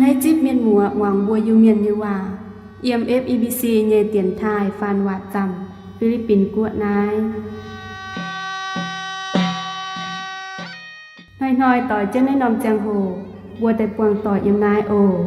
A'hneiv zipv mienh muoz muangx mbuo Iu-Mienh nyei waac, yiem F E B C nyei dienx taaih faan waac zaamc, Fi^li^bin Guoqv naaiv. Hnoi-hnoi doix jienv naaiv norm ziangh hoc, mbuo daaih buangh doic yiem naaiv oc.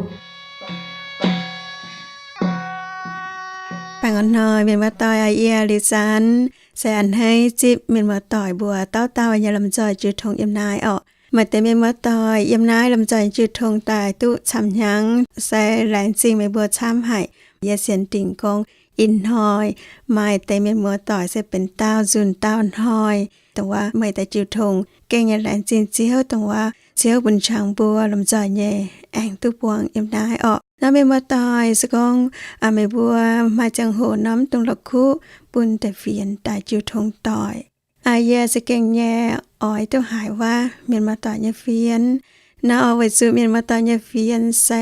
Baengh orn hnoi mienh muoz-doic aac, yie Liuz Zanx se a'hneiv zipv mienh muoz-doic mbuo dauh dauh nyei lomh nzoih jiu tong yiem naaiv orqc. Maaih deix mienh muoz-doic yiem naaiv lomh nzoih jiu tong daaih duqv camv hnyangx, se laengz zingh meih mbuo camv haic. Yie sienx dingc gorngv ih hnoi maaih deix mienh muoz-doic se benx daauh nzunc daauh hnoi, dongh wuov meih daaih jiu tong gengh nyei laengz zingh Ziouv, dongh wuov Ziouv bun qangx mbuo lomh nzoih nyei aengx duqv buangh yiem naaiv orqc. Nor mienh muoz-doic, se gorngv meih mbuo maaih ziangh hoc nor mv dungx la'kuqv bun deix fienx daaih jiu tong doic. Yie za'gengh nyei oix duqv haiz wuov mienh muoz-doic nyei fienx. Nor oix weic zuqc mienh muoz-doic nyei fienx se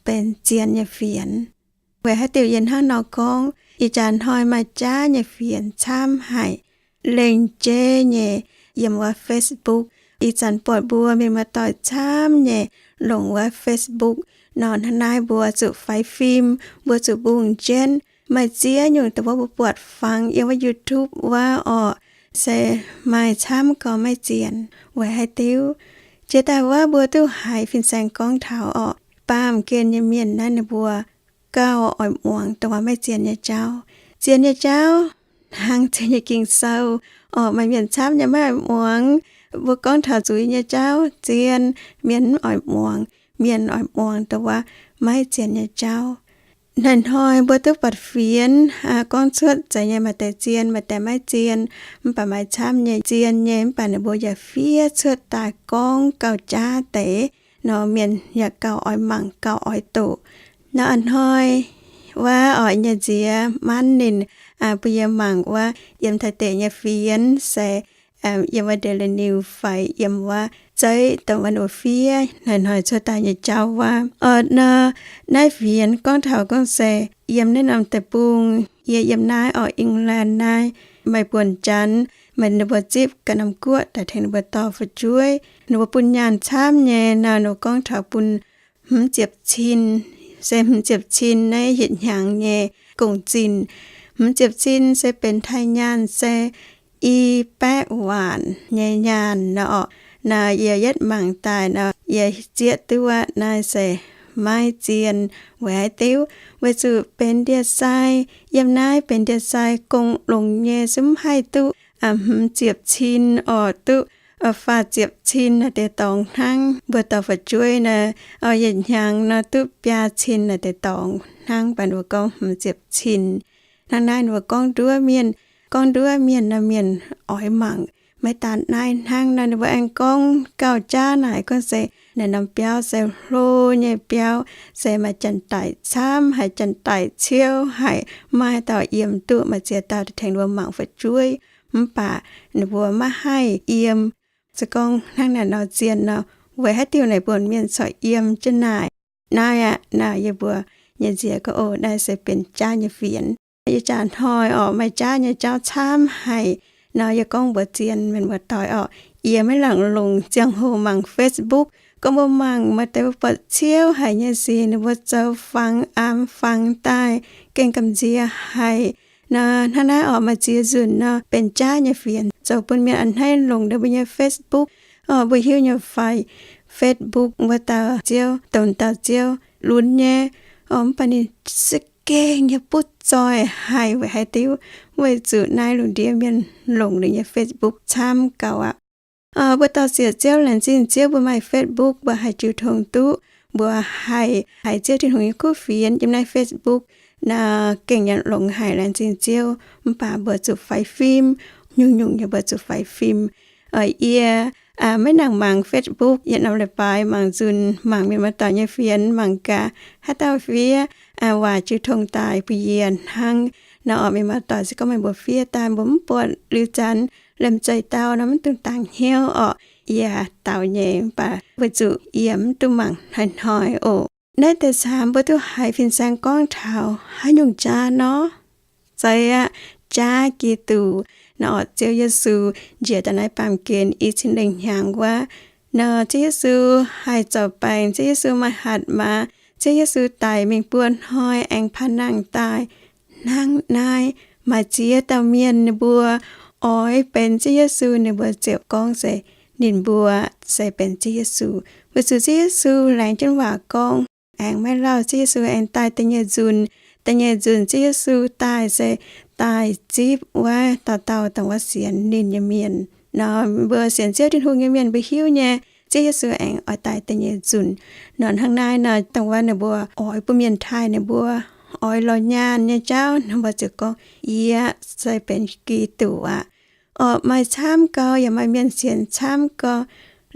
benx zien nyei fienx. Weic haaix diuc yie hnangv nor gorngv? Ih jaax hnoi maaih jaav nyei fienx camv haic, lengh jeiv nyei yiem wuov Facebook. Ih zanc buatc mbuo mienh muoz-doic camv nyei longc wuov Facebook. Nor hnangv naaiv mbuo zuqc faix fim, mbuo zuqc mbungh jienv. Maaih ziex nyungc dongh wuov mbuo buatc fangx yiem wuov YouTube wuov orqc, se maaih camv gauh maiv zienx. Weic haaix diuc? Jiex daaih wuov mbuo duqv haiz fin-saeng gorngv taux orqc, baamh gen nyei mienh naaiv ninh mbuo gauh oix muangx dongh wuov maiv zienx nyei jauv. Zienx nyei jauv hnangv zienx nyei Ging-Sou orqc, maaih mienh camv nyei maiv oix muangx. Mbuo gorngv taux zuiz nyei jauv, zien mienh mv oix muangx. Mienh oix muangx dongh wuov maiv zienx nyei jauv. Hnoi-hnoi mbuo duqv buatc fienx gorngv cuotv zeiz nyei, maaih deix zien, maaih deix maiv zien. Mv baac maaih camv nyei zien nyei, mv baac ninh mbuo yaac fiev cuotv daaih gorngv gauh jaav deix nor, mienh yaac gauh oix mangc, gauh oix doqc. Nor a'hnoi wuov orqc, nyei nziex manv ninh bun yie mangc wuov yiem Taiv deic nyei fienx se yiem wuov Daily News fai yiem wuov zeiv dongh wuov ninh mbuo fiev hnoi-hnoi cuotv daaih nyei jauv wuov. Orqc nor, naaiv fienx gorngv taux gorngv se yiem naaiv norm deic-bung, yie yiem naaiv orqc, England naaiv, maaih buonc janx maaih ninh mbuo zipv ganh norm guoqv daaih tengx ninh mbuo dorh fu'jueiv. Ninh mbuo bun nyaanh camv nyei nor, ninh mbuo gorngv taux bun hmz ziepc cin, se hmz ziepc cin naaiv yietc hnyangx nyei gong-zinh. Hmz ziepc cin se benx Taiv nyaanh se i baeqv waanc nyei nyaanh nor orqc. Nor yie yietv mangc daaih nor, yie zieqv duqv wuov naaiv se maiv zien. Weic haaix diuc? Weic zuqc benx ndie-sai, yiem naaiv benx ndie-sai gong longx nyei, se mv haih duqv hmz ziepc cin orqc, duqv faah ziepc cin naaiv deix dorngx hnangv. Mbuo dorh fu'jueiv naaiv, yietc hnyangx nor duqv biaa cin naaiv deix dorngx hnangv, mv baac ninh mbuo gorngv hmz ziepc cin. Hnangv naaiv ninh mbuo gorngv nduov mienh, gorngv nduov mienh nor, mienh oix mangc. Maiv daan naaiv hnangv nor, ninh mbuo aengx gorngv gauh jaav naaic gorngv se naaiv norm biauv se hlo nyei biauv, se maaih janx-daic camv haic, janx-daic ciouv haic, maiv dauh yiem duqv, maaih ziex dauh tengx ninh mbuo mangc fu'jueiv, mv baac ninh mbuo maiv haih yiem. Se gorngv hnangv naaic nor zien nor, weic haaix diuc naaic buonc mienh corc yiem jienv naaic? Naaiv aqv. Naaiv yie mbuo nyei nziex gorngv, o, naaiv se benx jaav nyei fienx. Ih jaax hnoi orqc, maaih jaav nyei jauv camv haic. Nor yie gorngv mbuox zien mienh muoz-doic orqc, yie maiv nangc longc ziangh hoc mangc Facebook. Gorngv mbuo mangc maaih deix mbuo buatc ciouv haic nyei sic, ninh mbuo zoux fangx aamx fangx daaih gengh gamh nziex haic. Nor hnangv naaiv orqc, maaih ziex nzunc nor benx jaav nyei fienx zoux bun mienh a'hneiv longc ninh mbuo nyei Facebook. Orqc, mbuo hiuv nyei fai, Facebook wuov dauh ziouv, dongh dauh ziouv lunx nyei. Orqc, mv baac ninh za'gengh nyei butv zoih haic. Weic haaix diuc? Weic zuqc naaiv lungh ndiev mienh longc ninh nyei Facebook camv gauh aqv. Mbuo dorh siec Ziouv, laengz zingh Ziouv mbuo maaih Facebook, mbuo haih jiu tong duqv, mbuo haih haiz Ziouv Tin-Hungh nyei kuv fienx yiem naaiv Facebook. Naaiv gengh nyei longx haic, laengz zingh Ziouv. Mv baac mbuo zuqc faix fim, nyungc-nyungc nyei mbuo zuqc faix fim. Yie maiv nangc mangc Facebook, yietc norm leiz-baaix mangc nzunc, mangc mienh muoz-doic nyei fienx, mangc gaax haaix dauh fiev waac jiu tong daaih bun yie hnangv. Nor orqc, mienh muoz-doic, se gorngv meih mbuo fiev daaih mbuo mv buatc, liuz zanc lemh zeih dau nor mv dungx dangx hnyouv orqc. Yie daux nyei, mv baac weic zuqc yie mv duqv mangc hnoi-hnoi oc. Naaiv deix camv mbuo duqv haiz fin-saeng gorngv taux haaix nyungc jaav nor? Zeiz aqv, jaav Giduc. Naaiv orqc, Ziouv Yesu njiec daaih naaiv baamh gen i cin lengh hnyangx wuov, Nor Ziouv Yesu haih zoux baengc, Ziouv Yesu maaih hatc maaz, Ziouv Yesu daic mingh buo hnoi aengx paav nangh daaih. Hnangv naaiv maaih ziex dauh mienh ninh mbuo oix benx Ziouv Yesu, ninh mbuo ziouc gorngv se ninh mbuo se benx Ziouv Yesu. Weic zuqc Ziouv Yesu laengz jienv waac gorngv, aengx maiv lauh Ziouv Yesu aengx daaih da'nyeic nzunc. Da'nyeic nzunc Ziouv Yesu daaih se daaih zipv wuov dauh dauh dongh wuov sienx ninh nyei mienh. Nor mbuo sienx Ziouv Tin-Hungh nyei mienh mbuo hiuv nyei, Ziouv Yesu aengx oix daaih da'nyeic nzunc. Nor hnangv naaiv nor dongh wuov ninh mbuo oix bun mienh taaih ninh mbuo, oix lorz nyaanh nyei jauv, ninh mbuo ziouc gorngv, Yie se benx Giduc aqv. Orqc, maaih camv gau, yaac maaih mienh sienx camv gau.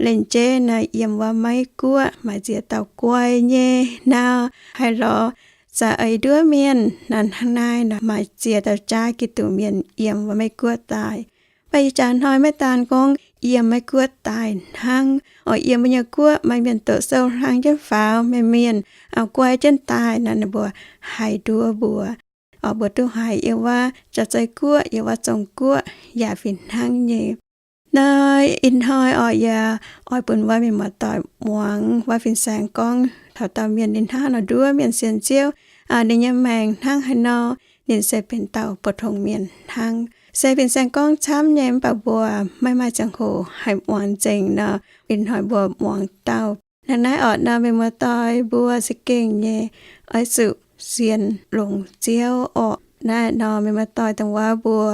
Lengc jeiv naaiv yiem wuov Meiv Guoqv maaih ziex dauh guai nyei nau haih lorz za'eix nduov mienh. Nor hnangv naaiv nor maaih ziex dauh jaav Giduc mienh yiem wuov Meiv Guoqv daaih. Mv baac ih jaax hnoi maiv daan gorngv yiem Meiv Guoqv daaih hnangv. Orqc, yiem mbuo nyei guoqv maaih mienh doqc sou hlang jienv faaux, maaih mienh guai jienv daaih nor, ninh mbuo haih nduov mbuo. Orqc, mbuo duqv haiz yiem wuov Jaav Zei Guoqv, yiem wuov Zong Guoqv yaac fih hnangv nyei. Naaiv ih hnoi orqc, yie oix bun wuov mienh muoz-doic muangx wuov fin-saeng gorngv taux dauh mienh ninh hnangv haaix nor nduov mienh sienx Ziouv, ninh nyei maengc hnangv haaix nor. Ninh se benx dauh pou-tong mienh hnangv. Se fin-saeng gorngv camv nyei, mv baac mbuo maiv maaih ziangh hoc haih muangx nzengc nor, ih hnoi mbuo muangx dauh. Hnangv naaiv orqc, nor mienh muoz-doic mbuo za'gengh nyei oix zuqc sienx longx Ziouv orqc. Naaiv nor mienh muoz-doic dongh wuov mbuo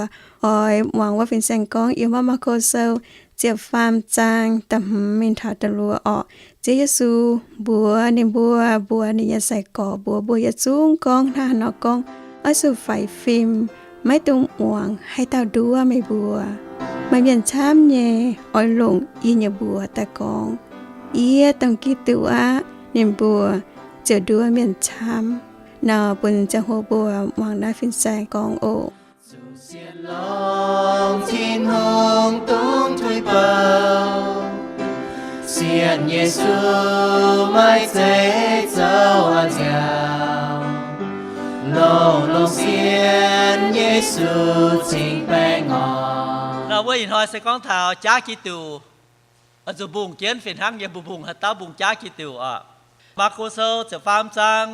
oix muangx wuov fin-saeng gorngv yiem wuov Maako Sou ziepc faam zaang da'hmz mingh taux da'luoqc orqc. Ziouv Yesu mbuox ninh mbuo, mbuox ninh nyei sai-gorx mbuo, mbuo yietc zungv gorngv hnangv haaix nor gorngv, oix zuqc faix fim, maiv dungx muangx haaix dauh nduov meih mbuo. Maaih mienh camv nyei oix longc yie nyei mbuox daaih gorngv, Yie dongh Giduc aqv. Ninh mbuo ziouc nduov mienh camv. Nor bun ziangh hoc mbuo muangx naaiv fin-saeng gorngv oc. Zuqc sienx longx Tin-Hungh dungx tuix bouh, sienx Yesu maiv zeiz zoux nziaauc, longx-longx sienx Yesu cingx baengh orn. Nor wuov ih hnoi se gorngv taux jaav Giduc, oix zuqc mbungh jienv fih hnangv yiem mbuo mbungh haaix dauh mbungh jaav Giduc orqc. Maako Sou ziepc faam zaang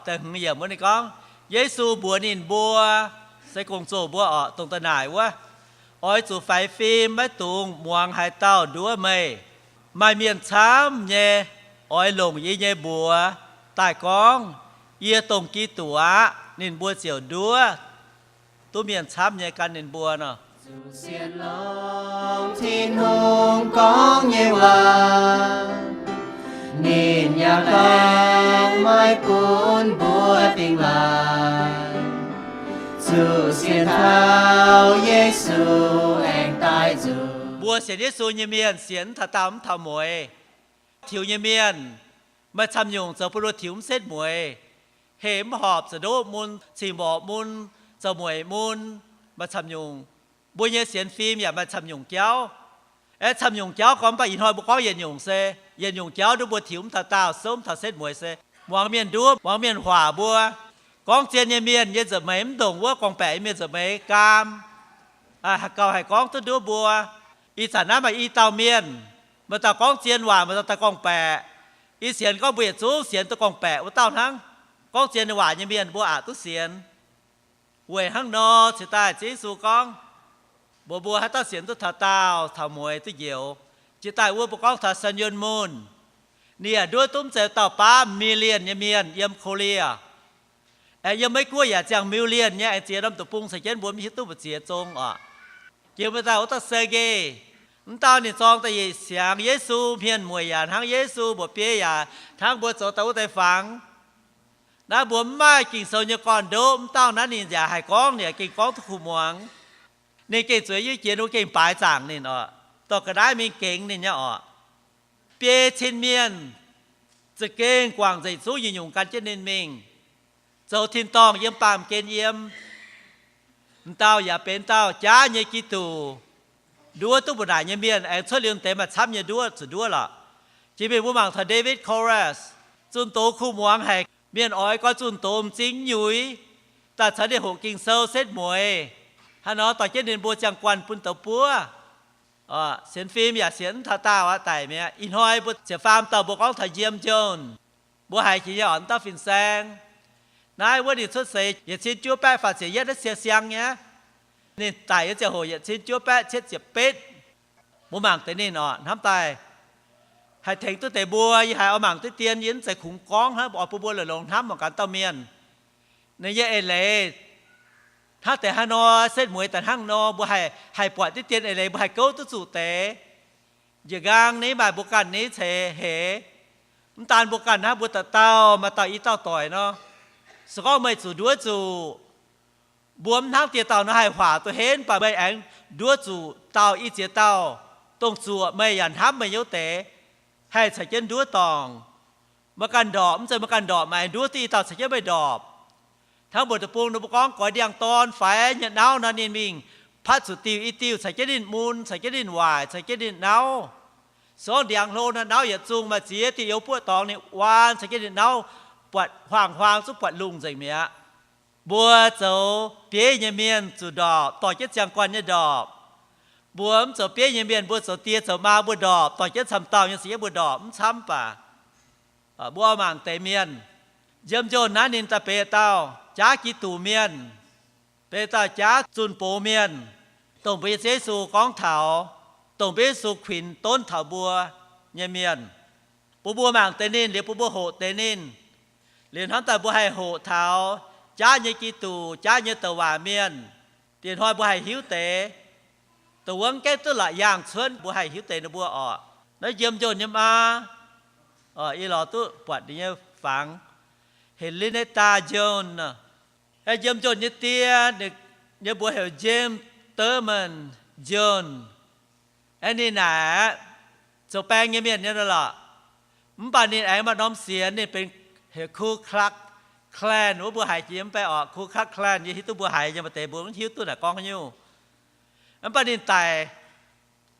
da'hmz yiemc wuov ninh gorngv, Yesu mbuox ninh mbuo, se gong-zoh mbuo orqc, dongh da'naaic wuov, Oix zuqc faix fim, maiv dungx muangx haaix dauh nduov meih. Maaih mienh camv nyei oix longc yie nyei mbuox daaih gorngv, Yie dongh Giduc aqv. Ninh mbuo ziouc nduov duqv mienh camv nyei gan ninh mbuo nor. Zuqc sienx longx Tin-Hungh gorngv nyei waac, ninh yaac baeng maiv bun mbuo dingh laangc. Zuqc sienx taux Yesu aengx daaih nzunc. Mbuo sienx Yesu nyei mienh sienx mv taux daauh mv taux mueiz. Tiux nyei mienh, maaih camv nyungc zoux bun mbuo tiux mv setv mueiz, heh mv horpc, za'ndoqv mun, cing-mborqc mun, zoux mueic mun, maaih camv nyungc. Mbuo nyei sienx fim yaac maaih camv nyungc jauv. Aeqv, camv nyungc jauv gorngv mv baac ih hnoi mbuo gorngv yietc nyungc se, yietc nyungc jauv nduov mbuo tiux mv taux daauh, souv mv taux setv mueiz se muangx mienh nduov, muangx mienh huaac mbuo. Gorngv zien nyei mienh yie nza'hmien mv ndongc wuov gorngv-baeqc nyei mienh nza'hmien gaam. Haaix gauh haih gorngv duqv nduov mbuo. Ih zanc naaiv maaih i dauh mienh, maaih dauh gorngv zien waac, maaih dauh daaih gorngv-baeqc. Yie sienx gorngv mbuo yietc zungv sienx duqv gorngv-baeqc wuov dauh hnangv. Gorngv zien waac nyei mienh mbuo aqc duqv sienx. Weic hnangv nor cingx daaih Ziouv Yesu gorngv, mbuox mbuo haaix dauh sienx duqv taux daauh taux mueiz duqv njoux. Cingx daaih wuov mbuo gorngv taux Sun Myung Moon, ninh yaac nduov duqv mv zeiz dauh baav million nyei mienh yiem Korea. Aengx yiem Meiv Guoqv yaac ziangh million nyei, aengx ziex norm deic-bung caux jienv mbuo mv hiuv duqv mbu'ziex zong oc. Jiex mbuo daaih wuov dauh Sergey, mv dauh ninh zorng da'nyeic siangx Yesu, hmien mueic yaac hnangv Yesu, mbuoqc biei yaac hnangv mbuo zoux daaih wuov deix fangx. Naaiv mbuo mv maaih Ging-Sou nyei gorn-ndoqv, mv dauh naaiv ninh yaac haih gorngv, ninh yaac gengh gorngv duqv kuh muangx. Ninh gengh zueiz yie jiex, ninh gengh baaix zaangc ninh oc. Dorh ga'naaiv mingh gengx ninh nyei oc. Biei cin mienh za'gengh guangc nzengc zungv yietc nyungc gan jienv ninh mingh, zoux tin-dorngh yiem baamh gen yiem. M'dauh yaac benx dauh jaav nyei Giduc, nduov duqv mbu'naaic nyei mienh, aengx cuotv liuz deix maaih camv nyei nduov zuqc nduov lorqc. Jiex mingh mbuo mangc taux David Koresh, zunh doz kuh muangx haic, mienh oix gorx zunh doz m'zing nyuix, daaih caux ninh hoqc Ging-Sou setv mueiz. Hnangv nor dorh jienv ninh mbuo ziangh guanh bun douz buov. Sienx fim yaac sienx mv taux daauh aqv daic mi'aqv. Ih hnoi mbuo ziepc faam dauh mbuo gorngv taux Jiem Jones. Mbuo haiz jiex nyei oc, mv dauh fin-saeng. Naaiv wuov ninh cuotv seix yietc cin juov baeqv faah ziepc yietv naaiv siang-siang nyei. Ninh daic nyei ziangh hoc yietc cin juov baeqv cietv ziepc betv. Mbuo mangc deix ninh oc, hnamv daaih haih tengx duqv deix mbuo. Yie haiz oix mangc diqv dien, yie mv zeiz kungx gorngv hnangv, oix bun mbuo longx-longx hnamv mangc gaax dauh mienh. Ninh nyei eix leiz hnangv deix haaix nor, setv mueiz daaih hnangv nor, mbuo haih, haih buatc diqv dien eix leiz, mbuo haih gouv duqv zuqc deix. Njiec nqaang ni maaih mbuo ganh ni ceix heix. Mv daan mbuo ganh hnangv, mbuo dauh dauh maaih dauh i dauh doic nor. Se gorngv meih zuqc nduov zuqc, mbuo mv hnangv dieh dauh nor haih huaac duqv henv, mv baac meih aengx nduov zuqc dauh i ziex dauh, dongh zuoqc meih yaac hnamv meih nyei wuov deix, haih caux jienv nduov dorngc. Meih ganh ndorpc, mv zeiz meih ganh ndorpc, meih aengx nduov duqv i dauh caux jienv meih ndorpc. Hnangv mbuo deic-bung ninh mbuo gorngv goix ndiangx-dorn faix nyei nauv nor, ninh mingh patv zuqc diuh i diuh caux jienv ninh mun, caux jienv ninh waaic, caux jienv ninh nauv. Se gorngv ndiangx hlo nor, nauv yietc zungh maaih ziex diuh youz buoqv dorngx, ninh waan caux jienv ninh nauv buatc huaang-huaang, zungv buatc lungh nzengc mi'aqv. Mbuo zoux bieiv nyei mienh zuqc ndorpc, dorh jienv ziangh guanh nyei ndorpc. Mbuo mv zoux bieiv nyei mienh, mbuo zoux die zoux maa mbuo ndorpc, dorh jienv camv dauh nyei caux jienv mbuo ndorpc mv camv baac mbuo mangc deix mienh. Jiem Jones naaiv ninh daaih benx dauh jaav Giduc mienh, benx dauh jaav zunh boz mienh, dongh mbuo nyei Ziouv Yesu gorngv taux, dongh mbuo Yesu kuinx donv taux mbuo nyei mienh. Bun mbuo mangc deix ninh liuz, bun mbuo hoqc deix ninh. Liuz hnamv daaih mbuo haih hoqc taux jaav nyei Giduc, jaav nyei douc waac mienh. Diex hnoi mbuo haih hiuv deix, dongh wuov gaengh duqv la'yaangh cuotv, mbuo haih hiuv deix ninh mbuo orqc. Naaiv Jiem Jones nyei maa, ih lorz duqv buatc ninh nyei fangx, Henrietta Jones. Jiem Jones nyei die, ninh nyei mbuox heuc James Thurman Jones. Aeqv, ninh naaic aqv, zoux baeng nyei mienh nyei lorqc. Mv baac ninh aengx maaih norm sienx, ninh benx heuc Ku Klux Klan wuov, mbuo haiz jiex mv bei orqc? Ku Klux Klan yie hiuv duqv mbuo haiz nyei, maaih deix mbuo mv hiuv duqv naaic gorngv haaix nyungc. Mv baac ninh daic,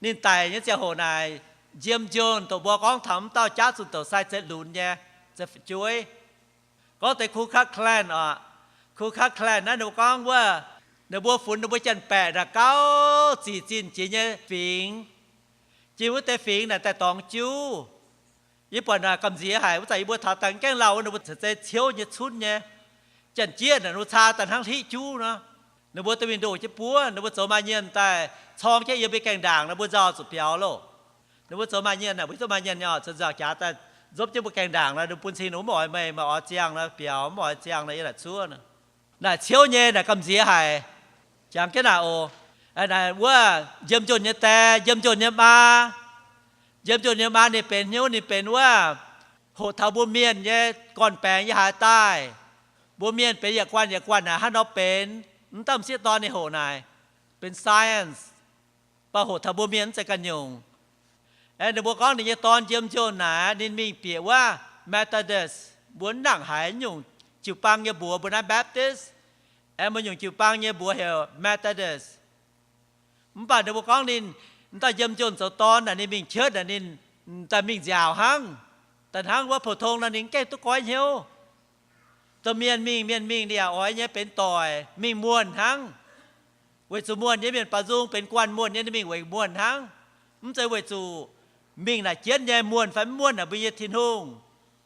ninh daic nyei ziangh hoc naaic, Jiem Jones dongh mbuo gorngv taux mv dauh jaav zunh douc sai zeix lunx nyei, zeix fu'jueiv. Gorngv deix Ku Klux Klan orqc. Ku Klux Klan naaiv ninh mbuo gorngv wuov, ninh mbuo funx ninh mbuo janx-baeqc naaic gauh zic zinh jiex nyei fingx. Jiex wuov deix fingx naaic daaih dorngx juv. Yie buatc naaic gamh nziex haic. Wuov zanc yie mbuo taux daaih gaengh lauh wuov, ninh mbuo caux zei ciouv nyei cunv nyei. Janx-jieqv naaic ninh mbuo caa daaih hnangv hlitv juv nor. Ninh mbuo dorh mingh ndoh jienv buov, ninh mbuo zoux maaih nyienh daaih corng jienv yiem mbuo gaengh ndaangc nor, mbuo nzauh zuqc biaux loh. Ninh mbuo zoux maaih nyienh naaic, mbuo hiuv duqv maaih nyienh nyei oc, zoux nzauh jaax daaih nzopv jienv mbuo gaengh ndaangc nor, ninh bun cing ninh mbuo mv oix meih, meih oix ziangh nor biaux, mv oix ziangh nor yie naaic cuov nor. Naaic ciouv nyei naaic gamh nziex haic. Jangx jienv naaic oc. Naaic wuov Jiem Jones nyei die, Jiem Jones nyei maa. Jiem Jones nyei maa ninh benx hnyouv, ninh benx wuov hoqc taux mbuo mienh nyei gorn-baengx yiem haaix daaih. Mbuo mienh benx yietc guanh yietc guanh naaic hnangv nor benx. Mv dauh m'sieqv dorn ninh hoqc naaic benx science, mv baac hoqc taux mbuo mienh mv zeiz ganh nyungc. Aeqv, ninh mbuo gorngv ninh nyei dorn Jiem Jones naaic, ninh mingh bieqc wuov Methodist, mbuo mv nangc haiz nyungc jiu-baang nyei mbuox, mbuo naaiv Baptist. Aeqv, maaih nyungc jiu-baang nyei mbuox heuc Methodist. Mv baac ninh mbuo gorngv ninh, m'dauh Jiem Jones zoux dorn naaic, ninh mingh qetv naaic ninh daaih mingh nziaauc hnangv. Daaih hnangv wuov pou-tong nor ninh mv gaengh duqv goiv hnyouv. Domh mienh mingh, mienh mingh ninh yaac oix nyei benx doic, mingh muonh hnangv. Weic zuqc muonh nyei mienh baaux nzung benx guanh muonh nyei, ninh mingh weic muonh hnangv. Mv zeiz weic zuqc mingh naaic jienv nyei muonh fai mv muonh naaic mbuo nyei Tin-Hungh.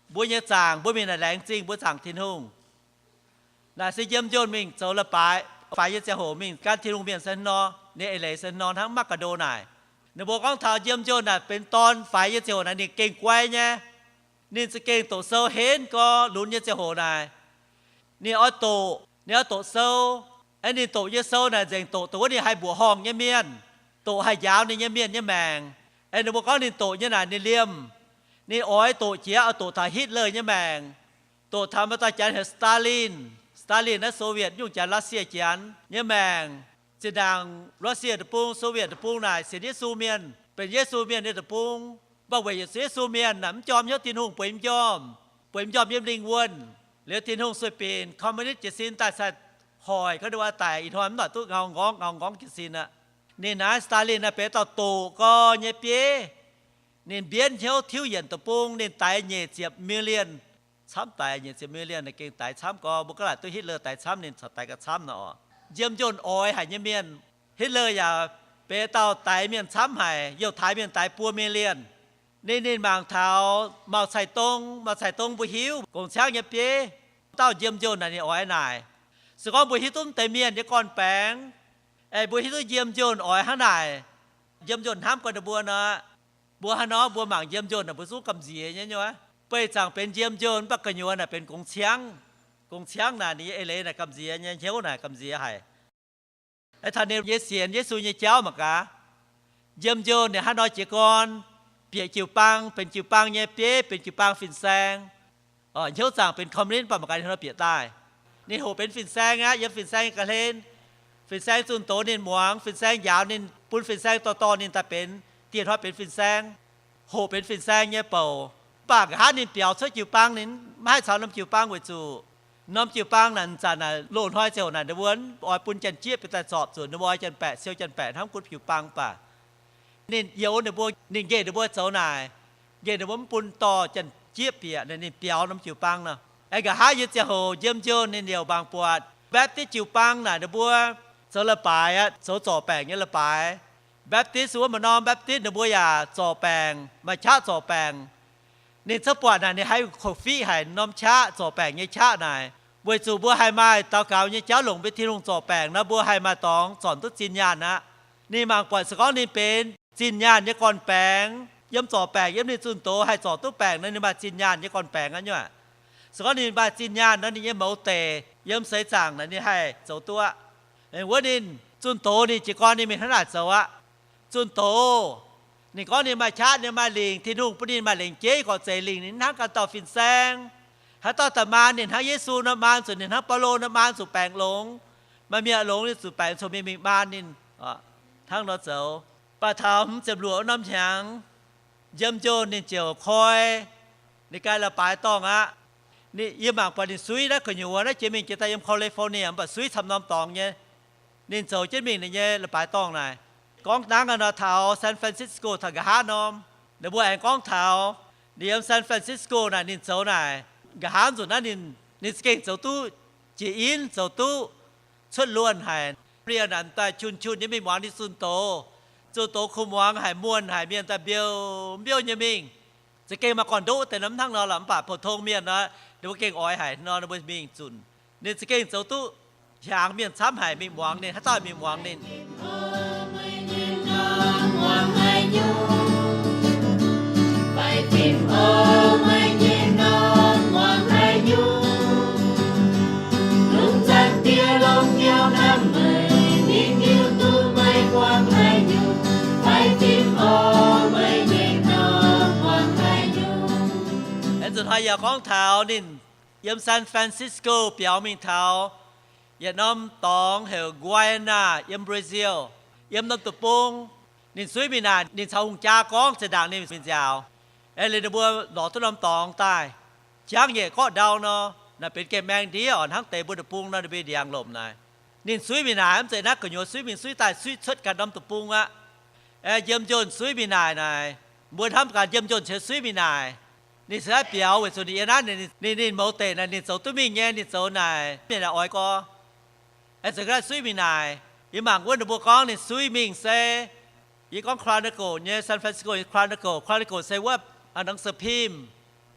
Mbuo nyei zaangc, mbuo mingh naaic laengz zingh mbuo zaangc Tin-Hungh. Naaic se Jiem Jones mingh zoux leiz-baaix faix nyei ziangh hoc mingh gan Tin-Hungh mienh se nor, ninh eix leiz se nor hnangv mv maiv ga'ndo naaic. Ninh mbuo gorngv taux Jiem Jones naaic benx dorn faix nyei ziangh hoc naaic ninh gengh guai nyei. Ninh za'gengh doqc sou henv gorx lunx nyei ziangh hoc naaic. Ninh oix doqc, ninh oix doqc sou. Aeqv, ninh doqc nyei sou naaic nzengc doqc dongh wuov ninh haih mbuoqc horngh nyei mienh, doqc haih njaaux ninh nyei mienh nyei maengc. Aeqv, ninh mbuo gorngv ninh doqc nyei naaic ninh liemh. Ninh oix doqc jiex oix doqc taux Hitler nyei maengc. Doqc taux maaih dauh janx heuc Stalin. Stalin naaiv Soviet nyungc janx, Russia janx nyei maengc. Zinh ndaangc Russia deic-bung, Soviet deic-bung naaic sienx Yesu mienh, benx Yesu mienh nyei deic-bung. Mv baac weic zuqc Yesu mienh naaic mv jorm hnyouv Tin-Hungh, bueix m'njormh, bueix m'njormh yiem lingh wuonh. Liuz Tin-Hungh sueih binc communist jiez sin daaih cingx hoic ga'ndiev daic, ih hnoi mv baac duqv ngau nqorngv ngau nqorngv jiez sin aqv. Ninh naaiv Stalin naaiv benx dauh doqc gorx nyei bieiv. Ninh mbienv hnyouv tiuv yienc deic-bung, ninh daix nyic ziepc million. Camv daic nyic ziepc million, ninh gengh daix camv gorx. Mbuo ga'naaiv duqv Hitler daix camv, ninh corc daix gauh camv nor oc. Jiem Jones oix haic nyei mienh. Hitler yaac Benx dauh daix mienh camv haic, youh taaix mienh daix buo million. Ninh, ninh mangc taux Mao Cai Dong, Mao Cai Dong mbuo hiuv gongx ciangv nyei bieiv, dauh Jiem Njonh naaic ninh oix naaic. Se gorngv mbuo hiuv duqv deix mienh nyei gorn-baengx, aengx mbuo hiuv duqv Jiem Njonh oix hnangv naaic, Jiem Njonh hnamv gorn ninh mbuo nor, mbuo hnangv nor mbuo mangc Jiem Njonh naaic mbuo zungv gamh nziex nyei nyuoz. Beih zaangc benx Jiem Njonh, mv baac gu'nyuoz naaic benx gongx ciangv. Gongx ciangv naaic ninh nyei eix leiz naaic gamh nziex nyei, hnyouv naaic gamh nziex haic. Taux ninh nyei sienx Yesu nyei jauv mangc gaax, Jiem Njonh ninh hnangv nor jiez gorn, bieqc jiu-baang, benx jiu-baang nyei bieiv, benx jiu-baang fin-saeng. Hnyouv zaangc benx communist, mv baac mangc gaax ninh hnangv nor bieqc daaih. Ninh hoqc benx fin-saeng aqv, yiem fin-saeng nyei ga'hlen. Fin-saeng zunh doz ninh muangx, fin-saeng njaaux ninh, bun fin-saeng dorh dorh ninh daaih benx, dieh hnoi benx fin-saeng, hoqc benx fin-saeng nyei bouc. Mv baac nqa'haav ninh biaux cuotv jiu-baang, ninh maiv haih caux norm jiu-baang weic zuqc norm jiu-baang naaic zanc naaic loz-hnoi ziouc naaic ninh mbuo oix bun janx-jieqv bieqc daaih zorpc zuqc ninh mbuo oix janx-baeqc siou janx-baeqc hnamv gunv jiu-baang baac. Ninh youx ninh mbuo, ninh nqemh ninh mbuo zoux naaic, nqemh ninh mbuo mv bun dorh janx-jieqv bieqc, ninh biaux norm jiu-baang nor. Aengx nqa'haav yiem ziangh hoc Jiem Njonh ninh liouc mangc buatc Baptist jiu-baang naaic ninh mbuo zoux leiz-baaix aqv, zoux zorc baengc nyei leiz-baaix. Baptist wuov maaih norm Baptist ninh mbuo yaac zorc baengc, maaih qaqv zorc baengc. Ninh cuotv buatc naaic ninh haih koqv-fiqv haic norm qaqv, zorc baengc nyei qaqv naaic, weic zuqc mbuo haih maaih daux gaux nyei jauv longc mbuo Tin-Hungh zorc baengc nor, mbuo haih maaih dorngx zornc duqv zinh nyaanh aqv. Ninh mangc buatc se gorngv ninh benx zinh nyaanh nyei gorn-baengx, yiem zorc baengc yiem ninh zunh doz haih zorc duqv baengc nor, ninh maaih zinh nyaanh nyei gorn-baengx aqv nyuoqc. Se gorngv ninh maaih zinh nyaanh nor, ninh nyei mouz deic yiem seix zaangc naaic ninh haih zoux duqv aqv. Wuov ninh zunh doz ninh jiez gorn ninh mingh hnangv naaic zoux aqv. Zunh doz ninh gorngv ninh maaih qaqv, ninh maaih lingc, Tin-Hungh bun ninh maaih lengc jeiv gorqv-zeix lingc, ninh hnangv ganh dauh fin-saeng. Haaix dauh daaih maan ninh hnangv Yesu nor, maan zuqc ninh hnangv Baulo nor, maan zuqc baengc longx. Maaih mienh longx ninh zuqc baengc cong-mengh mingh maan ninh, hnangv nor zoux. Mv baac taux hmz ziepc luoqc wuov norm hnyangx, Jiem Njonh ninh ziouc koi ninh ganh leiz-baaix dorngh aqv. Ninh, yie mangc buatc ninh suiv naaiv gu'nyuoz naaiv jiex mingh jiex daaih yiem California, mv baac suiv camv norm dorngx nyei. Ninh zoux jienv mingh ninh nyei leiz-baaix dorngh naaic. Gorngv nangv nor taux San Francisco taux nqa'haav norm, ninh mbuo aengx gorngv taux ninh yiem San Francisco naaic ninh zoux naaic, nqa'haav nzunc naaiv ninh, ninh za'gengh zoux duqv jiex inv, zoux duqv cuotv luonh haic. Mbiouh naaic daaih qun-qun nyei mingh muangx ninh zunh doz. Zunh doz kuh muangx haic, muonh haic, mienh daaih mbiouh mbiouh nyei mingh. Za'gengh maaih gorn-ndoqv deix nor mv hnangv nor lorqc, mv baac pou-tong mienh nor, ninh mbuo gengh oix haic nor, ninh mbuo mingh zunc. Ninh za'gengh zoux duqv hiaangx mienh camv haic mingh muangx ninh, haaix dauh mingh muangx ninh. Aengx nzunc hnoi yaac gorngv taux ninh yiem San Francisco biaux mingh taux yietc norm dorngx heuc Guiana yiem Brazil, yiem norm deic-bung. Ninh suiv mingh naaic, ninh caux hungh jaa gorngv zinh ndaangc ninh mingh nziaauc. Aengx liuz ninh mbuo lorz duqv norm dorngx daaih, jangv nyeic gorqv ndau nor, naaic benx gaengh maeng ndiev oc, hnangv deix mbuo deic-bung nor ninh mbuo ndiangx lomc naaic. Ninh suiv mingh naaic, mv zeiz naaiv gu'nyuoz suiv mingh, suiv daaih suiv cuotv ganh norm deic-bung aqv. Aengx Jiem Njonh suiv mingh naaic naaic, mbuo hnamv gaax Jiem Njonh cingx suiv mingh naaic. Ninh se naaiv biaux weic zuqc ninh yiem naaiv, ninh, ninh mouz deic naaic ninh zoux duqv mingh nyei, ninh zoux naaic mienh yaac oix gorx. Aengx zoux ga'naaiv suiv mingh naaic, yie mangc wuov ninh mbuo gorngv ninh suiv mingh se, yie gorngv Chronicle nyei, San Francisco nyei Chronicle, Chronicle se wuov หนังสือพิมพ์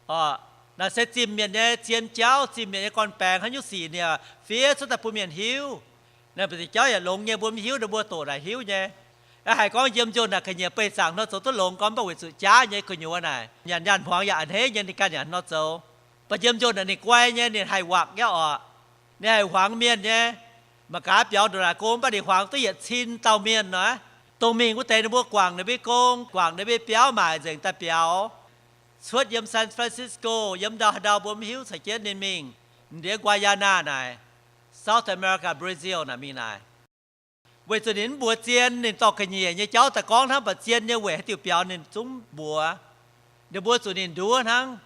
orqc. Naaic se zimh mienh nyei zien jauv, zimh mienh nyei gorn-baengx haaix nyungc sic ninh fiev cuotv daaih bun mienh hiuv. Naaiv mbu'ziex jauv yaac longx nyei, mbuo mv hiuv, ninh mbuo doqc naaic hiuv nyei. Aeqv, haih gorngv Jiem Njonh naaic ga'nyiec beih zaangc hnoi zoux duqv longx gorngv mv baac weic zuqc jaav nyei gu'nyuoz naaic, nyanc nyaanh hmuangx yaac a'hneiv nyei, ninh ganh yaac hnoi zoux. Mv baac Jiem Njonh naaic ninh guai nyei, ninh haih waqc nyei orqc. Ninh haih hmuangx mienh nyei. Mangc gaax biaux ndongc naaic go mv baac ninh hmuangx duqv yietc cin dauh mienh nor. Dongh mingh wuov deix ninh mbuo guangc ninh mbuo gong, guangc ninh mbuo biauv maaic nzengc daaih biaux. Cuotv yiem San Francisco, yiem ndau haaix ndau mbuo mv hiuv, caux jienv ninh mingh ndiev Guayana naaic, South America, Brazil naaic mingh naaic. Weic zuqc ninh mv mbuox zien, ninh dorh ga'nyiec nyei jauv daaih gorngv hnangv, mv baac zien nyei weic haaix diuc biaux ninh zungv mbuox. Ninh mbuo zuqc ninh nduov hnangv.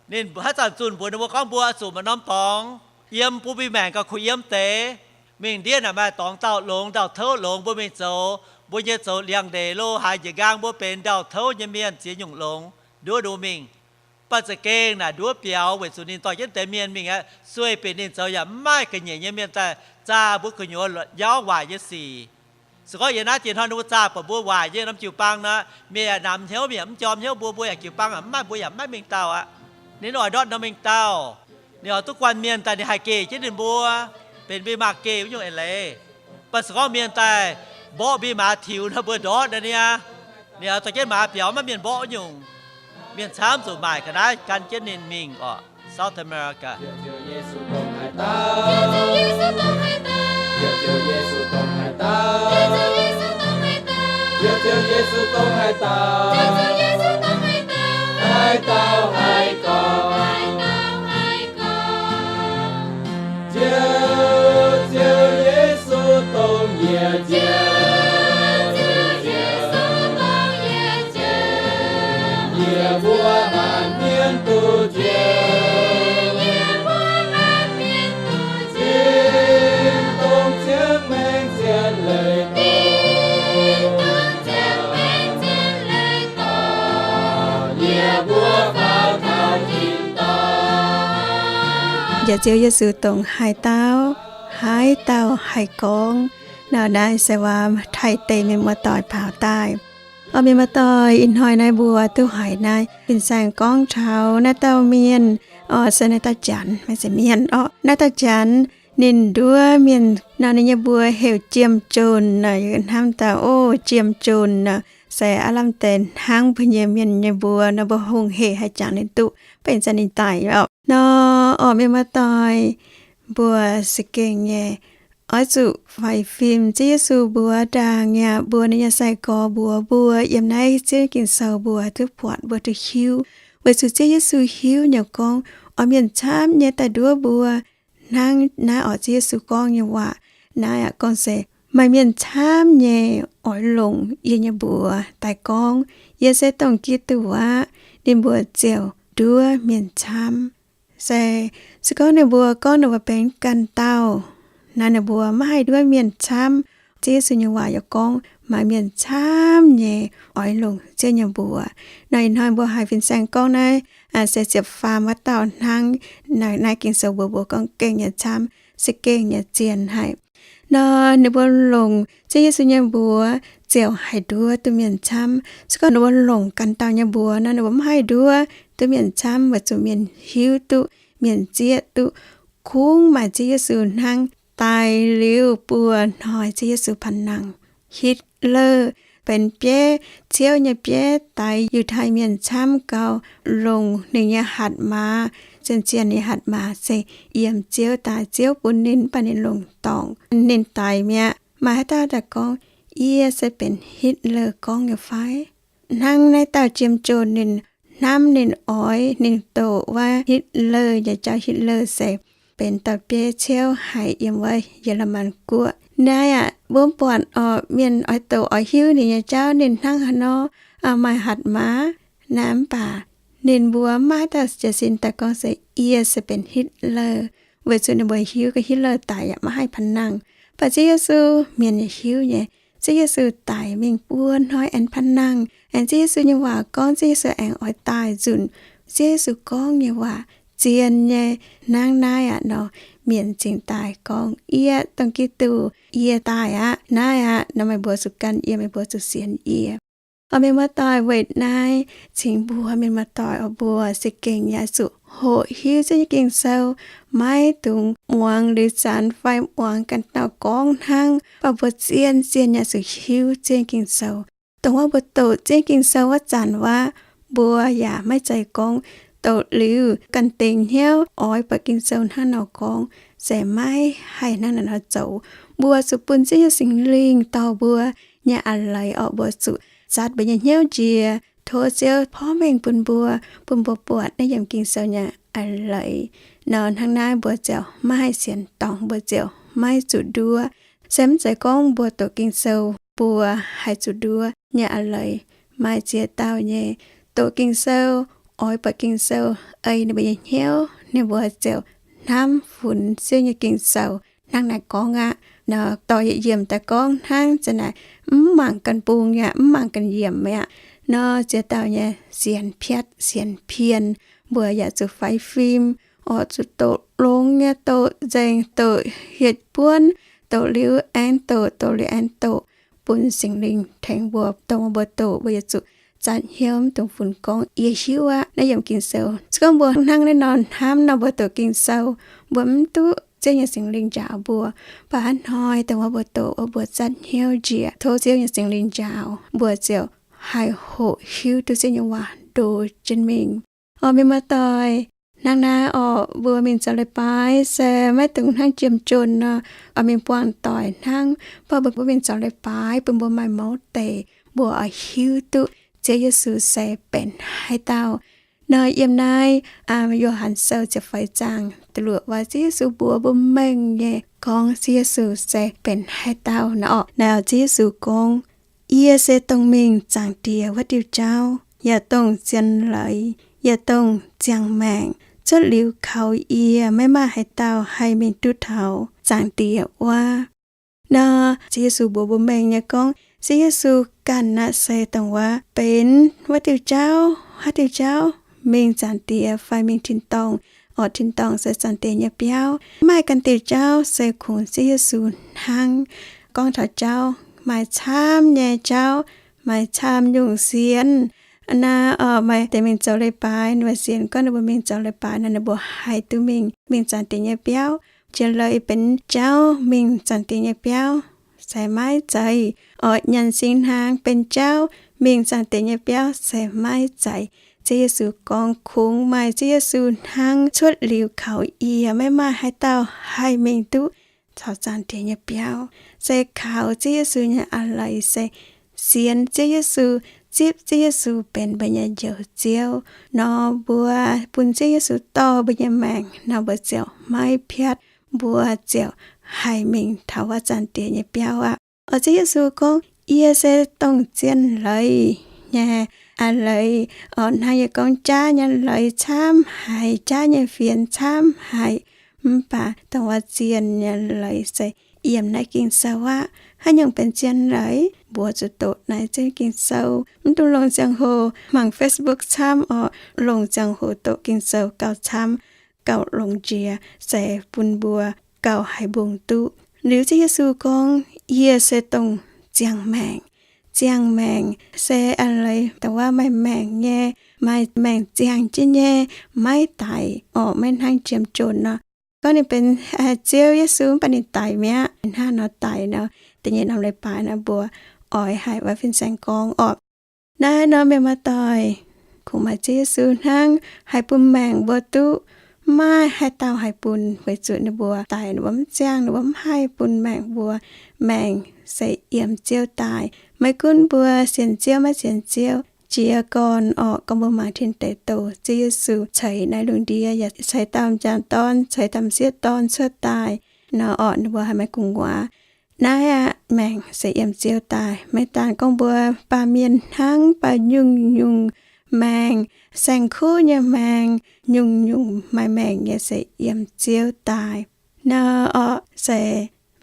Ninh haaix zanc zunh mbuox ninh mbuo gorngv mbuo oix zuqc maaih norm dorngx yiem bun mbuo maengc gauh kuh yiem deix. Mingh ndiev naaic maaih dorngx dauh longx, ndau-touv longx, mbuo mingh zoux, mbuo nyei zoux liangx-ndeic lo haaix njiec nqaang, mbuo benx ndau-touv nyei mienh ziex nyungc longx, nduov nduov mingh. Mv baac za'gengh naaic nduov biaux weic zuqc ninh dorh jienv deix mienh mingh aqv, sueih bieqc ninh zoux yaac mv maaih ga'nyiec nyei mienh daaih zaah mbuo gu'nyuoz yauv waaic nyei sic. Se gorngv yiem naaiv diex hnoi ninh mbuo zaah buatc mbuo waaic nyei norm jiu-baang nor, mienh yaac namx hnyouv, mienh yaac mv jorm hnyouv mbuo, mbuo yaac jiu-baang yaac mv maaih, mbuo yaac mv maaih mengh dauh aqv. Ninh oix ndortv norm mengh dauh, ninh oix duqv guanh mienh daaih ninh haih geh jienv ninh mbuo, benx mbuo maaz geh wuov nyungc eix leiz. Mv baac se gorngv mienh daaih mborqv mbuo maaz tiux nor, mbuo ndortv nor niaa, ninh oix dorh jienv maaz biaux, maiv mienh mborqv wuov nyungc. Mienh camv zuqc maaic ga'naaiv gan jienv ninh mingh orqc, South America. Njoux Ziouv Yesu dongh haaix dauh, haaix dauh haih gorngv. Nor naaiv se waac Taiv deic-bung mienh muoz-doic baaux daaih. Orqc, mienh muoz-doic, ih hnoi naaiv mbuo duqv haiz naaiv fin-saeng gorngv taux naaiv dauh mienh, orqc, se naaiv dauh janx, maiv zeiz mienh orqc, naaiv dauh janx ninh nduov mienh nor, ninh nyei mbuox heuc Jiem Jonc nor, hnamv daaih, o, Jiem Jonc nor, se aav lamh deix hnangv mbuo nyei mienh nyei mbuox nor, mbuo hungh hec haih jangx ninh duqv, benx zanc ninh daic orqc. Nor, orqc, mienh muoz-doic, mbuo se gengh nyei oix zuqc faix fim Ziouv Yesu mbuox ndaangc yaac mbuox ninh nyei sai-gorx mbuox mbuo yiem naaiv Ziouv Ging-Sou mbuo duqv buatc, mbuo duqv hiuv. Weic zuqc Ziouv Yesu hiuv nyei gorngv oix mienh camv nyei daaih nduov mbuo. Hnangv naaiv orqc, Ziouv Yesu gorngv nyei waac naaiv aqv, gorngv se maaih mienh camv nyei oix longc yie nyei mbuox daaih gorngv, Yie se dongh Giduc aqv, ninh mbuo ziouc nduov mienh camv. Se, se gorngv ninh mbuo gorngv ninh mbuo benx ganh dauh, naaiv ninh mbuo maiv haih nduov mienh camv. Ziouv Yesu nyei waac yaac gorngv maaih mienh camv nyei oix longc Ziouv nyei mbuox. Nor ih hnoi mbuo haiz fin-saeng gorngv naaiv, se ziepc faam wuov dauh hnangv. Naaiv, naaiv Ging-Sou mbuox mbuo gorngv gengh nyei camv, se gengh nyei zien haic. Nor ninh mbuo longc Ziouv Yesu nyei mbuox ziouc haih nduov duqv mienh camv. Se gorngv ninh mbuo longc ganh dauh nyei mbuox nor, ninh mbuo mv haih nduov duqv mienh camv, weic zuqc mienh hiuv duqv, mienh zieqv duqv, kungx maaih Ziouv Yesu hnangv. Daic liuz buo hnoi Ziouv Yesu panh nangh, Hitler benx bieiv, ciouv nyei bieiv daix Yiutai mienh camv gau, longc ninh nyei hatc maaz, zien-zien nyei hatc maaz se yiem Ziouv daaih. Ziouv bun ninh, mv baac ninh longc dorngc, ninh daix mi'aqv. Maaih haaix dauh daaih gorngv, Yie se benx Hitler gorngv nyei fai? Hnangv naaiv dauh Jiem Jonc ninh hnamv ninh oix ninh doqc wuov Hitler nyei jauv. Hitler se benx dauh bieiv ciouv haic yiem wuov Yietc^lu^man Guoqv. Naaiv aqv, mbuo mv buatc orqc, mienh oix doqc oix hiuv ninh nyei jauv, ninh hnangv haaix nor, maaih hatc maaz naaiv, mv baac ninh mbuo maiv dauh jiez sin daaih gorngv se, Yie se benx Hitler, weic zuqc ninh mbuo hiuv gorngv Hitler daic yaac maiv haih panh nangh. Mv baac Ziouv Yesu, mienh yaac hiuv nyei, Ziouv Yesu daic mingh buo hnoi aengx panh nangh. Aengx Ziouv Yesu nyei waac gorngv Ziouv Yesu aengx oix daaih nzunc. Ziouv Yesu gorngv nyei waac zien nyei. Hnangv naaiv aqv nor, mienh cingx daaih gorngv, Yie dongh Giduc, yie daaih aqv. Naaiv aqv nor, meih mbuo zuqc gan yie, meih mbuo zuqc sienx yie. Orqc, mienh muoz-doic, weic naaiv cingx mbuox mienh muoz-doic oc, mbuo se gengh yaac zuqc hoqc hiuv Ziouv nyei Ging-Sou, maiv dungx muangx liuz zanc fai muangx ganh dauh gorngv hnangv, mv baac mbuo zien-zien yaac zuqc hiuv Ziouv nyei Ging-Sou. Dongh wuov mbuo doqc Ziouv nyei Ging-Sou wuov zanc wuov, mbuo yaac maiv zeiz gorngv doqc liuz ganh dingc hnyouv oix buatc Ging-Sou hnangv nor gorngv, se maiv haih hnangv naaiv nor zoux. Mbuo zuqc bun Ziouv nyei Singx Lingh dorh mbuo nyei a'leiz orqc, mbuo zuqc zatc mbuo nyei hnyouv njiec, tov Ziouv porv mengh bun mbuo, bun mbuo buatc naaiv yiem Ging-Sou nyei a'leiz. Nor hnangv naaiv mbuo ziouc maiv haih sienx dorngc, mbuo ziouc maiv zuqc nduov. Se mv zeiz gorngv mbuo doqc Ging-Sou mbuo haih zuqc nduov nyei a'leiz. Maaih ziex dauh nyei doqc Ging-Sou, oix buatc Ging-Sou ei ninh mbuo nyei hnyouv, ninh mbuo ziouc hnamv funx Ziouv nyei Ging-Sou hnangv naaiv gorngv aqv. Nor dorh yietc yiemc daaih gorngv hnangv, za'naaic mv mangc ganh bung yaac mv mangc ganh yiemc mi'aqv. Nor ziex dauh nyei sienx piatv sienx pien, mbuo yaac zuqc faix fim, oix zuqc doqc longx nyei, doqc nzengc, doqc hietc buonv, doqc liuz aengx doqc, doqc liuz aengx doqc. bun Singx Lingh tengx mbuo, dongh mbuo doqc mbuo yaac zuqc zatv hnyouv, mv dungx funx gorngv yie hiuv aqv. Naaiv yiem Ging-Sou. Se gorngv mbuo hnangv naaiv nor hnamv nor, mbuo doqc Ging-Sou, mbuo mv duqv Ziouv nyei Singx Lingh njaaux mbuo. Mv baac hnoi dongh wuov mbuo doqc, mbuo zatv hnyouv njiec, tov Ziouv nyei Singx Lingh njaaux, mbuo ziouc haih hoqc hiuv duqv Ziouv nyei waac ndo jienv mingh. Orqc, mienh muoz-doic, hnangv naaiv orqc, mbuo mingh zoux leiz-baaix se maiv dungx hnangv jiem-jonh nor, oix mingh buangh doic hnangv. Mv baac mbuo mingh zoux leiz-baaix bun mbuo maaih mouz deix, mbuo oix hiuv duqv Ziouv Yesu se benx haaix dauh. Nor yiem naaiv Yo^han Sou ziepc feix zaang da'luoqc waac, Ziouv Yesu mbuox mbuo mengh nyei gorngv Ziouv Yesu se benx haaix dauh nor orqc. Naaiv Ziouv Yesu gorngv, Yie se dongh mingh Zaangc Diex wuov diuh jauv, yaac dongh zien leiz, yaac dongh ziangh maengc. Cuotv liuz kaux yie, maiv maaih haaix dauh haih mingh duqv taux Zaangc Diex wuov. Nor Ziouv Yesu mbuox mbuo mengh nyei gorngv, Ziouv Yesu ganh aqv se dongh wuov benx wuov diuh jauv, haaix diuh jauv, mingh Zaangc Diex fai mingh tin-dorngh. Orqc, tin-dorngh se Zaangc Diex nyei biauv. Maaih ganh diuh jauv se kungx Ziouv Yesu hnangv. Gorngv taux jauv, maaih camv nyei jauv, maaih camv nyungc sienx. Naaiv orqc, maaih deix mingh zoux leiz-baaix, ninh mbuo sienx gorngv ninh mbuo mingh zoux leiz-baaix nor, ninh mbuo haih duqv mingh, mingh Zaangc Diex nyei biauv. Jiex leiz benx jauv mingh Zaangc Diex nyei biauv se maiv zeiz. Orqc, nyanc singx hnaangx benx jauv mingh Zaangc Diex nyei biauv se maiv zeiz. Ziouv Yesu gorngv, kungx maaih Ziouv Yesu hnangv. Cuotv liuz kaux yie, maiv maaih haaix dauh haih mingh duqv taux Zaangc Diex nyei biauv. Se kaux Ziouv Yesu nyei a'leiz, se sienx Ziouv Yesu, zipv Ziouv Yesu benx mbuo nyei Njoux Ziouv nor, mbuo bun Ziouv Yesu dorh mbuo nyei maengc nor, mbuo ziouc maiv piatv, mbuo ziouc haih mingh taux wuov Zaangc Diex nyei biauv aqv. Orqc, Ziouv Yesu gorngv, Yie se dongh zien leiz nyei a'leiz. Orqc, hnangv yie gorngv, jaav nyei leiz camv haic, jaav nyei fienx camv haic. Mv baac dongh wuov zien nyei leiz se yiem naaiv Ging-Sou aqv. Haaix nyungc benx zien leiz? Mbuo zuqc doqc naaiv ziex Ging-Sou. Mv dungx longc ziangh hoc mangc Facebook camv orqc. Longc ziangh hoc doqc Ging-Sou gauh camv, gauh longx jiex, se bun mbuo gauh haih mbungh duqv. Liuz Ziouv Yesu gorngv, Yie se dongh ziangh maengc. Ziangh maengc se a'leiz dongh wuov maaih maengc nyei, maaih maengc ziangh jienv nyei, maiv daic orqc, maiv hnangv jiem-jonh nor. Gorngv ninh benx Ziouv Yesu mv baac ninh daic mi'aqv. Hnangv nor daic nor, da'nyeic norm leiz-baaix nor mbuo oix haiz wuov fin-saeng gorngv orqc. Naaiv nor mienh muoz-doic, kungx maaih Ziouv Yesu hnangv haih bun maengc mbuo duqv. Maiv maaih haaix dauh haih bun, weic zuqc ninh mbuo daic, ninh mbuo mv ziangh, ninh mbuo mv haih bun maengc mbuo. Maengc se yiem Ziouv daaih. Maiv gunv mbuo sienx Ziouv maiv sienx Ziouv, jiez gorn orqc, gorngv mbuo mangc tin deic douh, Ziouv Yesu ceix naaiv lungh ndiev yaac ceix dauh m'jangc dorn, ceix dauh m'sieqv dorn cuotv daaih nor orqc, ninh mbuo haih maaih gu'nguaaz. Naaiv aqv, maengc se yiem Ziouv daaih. Maiv daan gorngv mbuo baamh mienh hnangv, mv baac nyungc-nyungc maengc, saeng-kuv nyei maengc, nyungc-nyungc maaih maengc nyei se yiem Ziouv daaih. Nor orqc se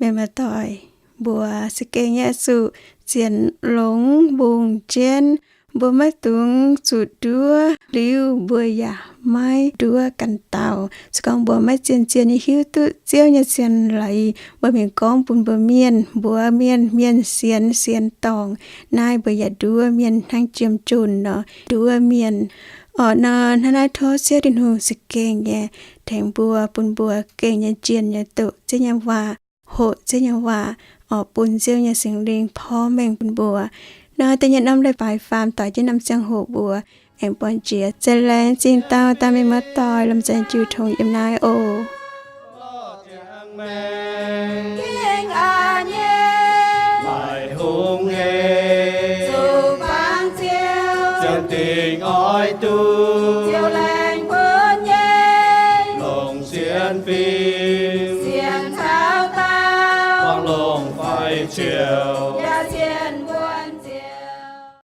mienh muoz-doic, mbuo za'gengh nyei zuqc zienx longx mbungh jienv. Mbuo maiv dungx zuqc nduov, liuz mbuo yaac maiv nduov ganh dauh. Se gorngv mbuo maiv zien-zien nyei hiuv duqv Ziouv nyei zien leiz, mbuo mingh gorngv bun mbuo mienh, mbuox mienh, mienh sienx, sienx dorngc, naaiv mbuo yaac nduov mienh hnangv jiem-jonh nor nduov mienh. Orqc nor, hnangv naaiv tov Ziouv Tin-Hungh za'gengh nyei tengx mbuo, bun mbuo gengh nyei njien nyei doqc Ziouv nyei waac, hoqc Ziouv nyei waac, orqc bun Ziouv nyei Singx Lingh porv mengh bun mbuo. Nor da'nyeic norm leiz-baaix faam doix jienv norm ziangh hoc mbuo aengx buangh jiex. Za'gengh laengz zingh dauh dauh mienh muoz-doic lomh nzoih jiu tong yiem naaiv oc. Ging a'nyeic, maaih hungh hec, zuqc bangc Ziouv, ziangh dingc oix duqv, Ziouv laengz bun nyei, longc sienx fim, sienx taux daauh, buangh longc fai ciouv.